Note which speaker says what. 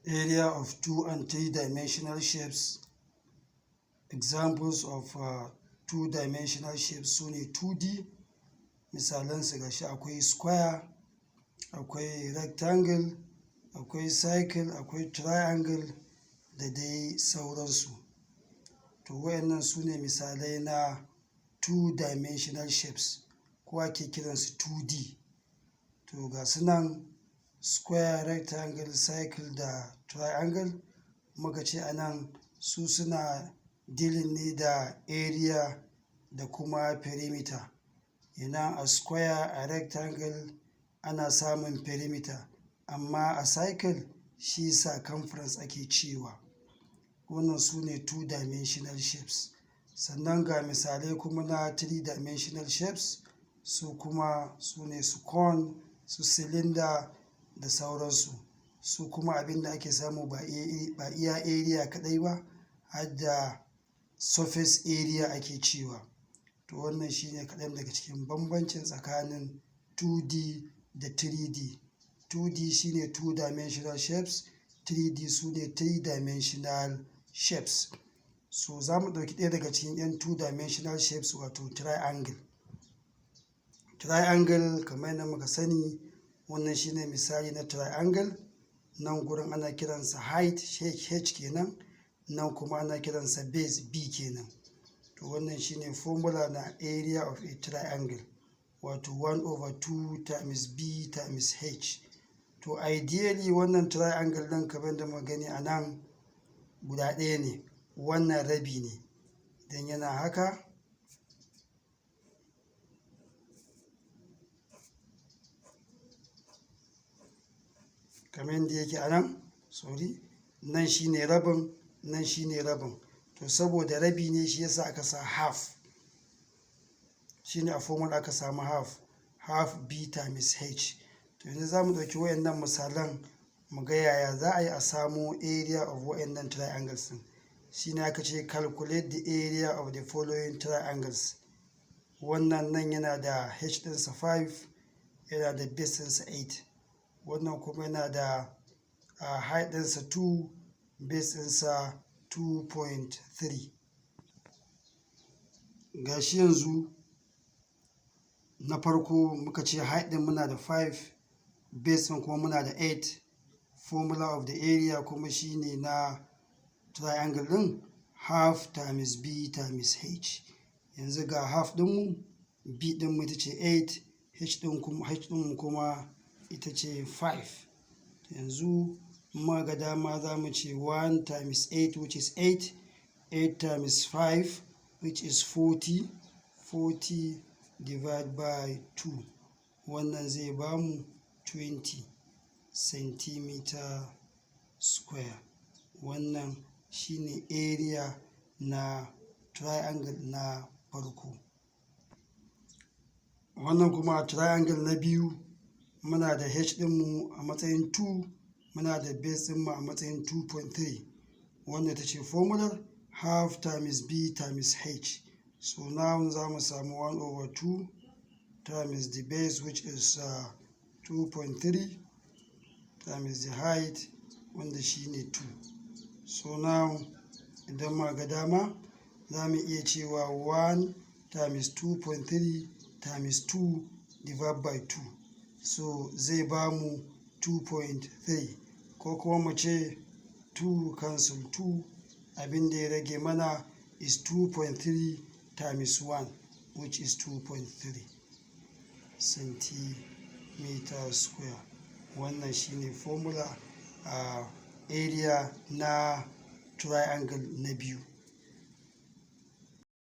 Speaker 1: Area of two and three dimensional shapes. Examples of two dimensional shapes su ne 2D. Misalansu gashi: akwai square, akwai rectangle, akwai circle, akwai triangle da dai sauransu. To, waɗannan su ne misalai na two dimensional shapes, ko ake kiransu 2D. To, ga su nan: square, rectangle, circle da triangle. Muka ce a nan su suna dealing ne da area da kuma perimeter. Ina a square, a rectangle ana samun perimeter, amma a circle shi circumference ake cewa. Wannan su ne two dimensional shapes. Sannan ga misalai kuma na three dimensional shapes, su kuma su ne su cone, su cylinder da sauransu. Su kuma abin da ake samu ba iya area kaɗai ba, har da surface area ake cewa. To, wannan shi ne kaɗan daga cikin bambancin tsakanin 2D da 3D. 2D shi ne two dimensional shapes, 3D su ne three dimensional shapes. So za mu ɗauki ɗaya daga cikin 'yan two dimensional shapes, wato triangle. Triangle, kamar yadda muka sani, wannan shine misali na triangle. Nan gurin ana kiransa height, h kenan, nan kuma ana kiransa base, b kenan. To, wannan shine formula na area of a triangle, wato 1 over 2 times b times h. To, ideally wannan triangle ɗin, kamar da muka gani a nan, guda ɗaya ne, wannan rabi ne. Idan yana haka, kamar yadda yake a nan, sorry, nan shine rabin, nan shine rabin. To, saboda rabi ne shi yasa aka sa half, shine a formula aka samu half, half b times h. To, yanzu za mu ɗauki wayannan misalan mu ga yaya za a yi a samo area of wayannan triangles ɗin. Shine aka ce calculate the area of the following triangles. Wannan nan yana da h ɗinsa 5, yana da base ɗinsa 8. Wannan kuma yana da height ɗinsa 2, base ɗinsa 2.3. Gashi yanzu na farko muka ce height ɗin muna da 5, base ɗin kuma muna da 8. Formula of the area kuma shine na triangle ɗin half times b times h. Yanzu ga half ɗinmu, b ɗinmu ita ce 8, h ɗin kuma, h ɗinmu kuma ita ce 5. Yanzu muka ga dama za mu ce 1 times 8, which is 8, 8 times 5, which is 40, 40 divided by 2, wannan zai bamu 20 centimeter square. Wannan shine area na triangle na farko. Wannan kuma triangle na biyu, muna da h ɗinmu a matsayin 2, muna da base ɗinmu a matsayin 2.3. Wannan ita ce formular: half times b times h. So now za mu samu 1 over 2 times the base, which is 2.3, times the height, wanda shine 2. So now idan muka ga dama za mu iya cewa 1 times 2.3 times 2 divided by 2, so zai ba mu 2.3, ko kuma mu ce 2 cancel 2, abin da ya rage mana is 2.3 times 1, which is 2.3 centimeter square. Wannan shine formula a area na triangle na biyu.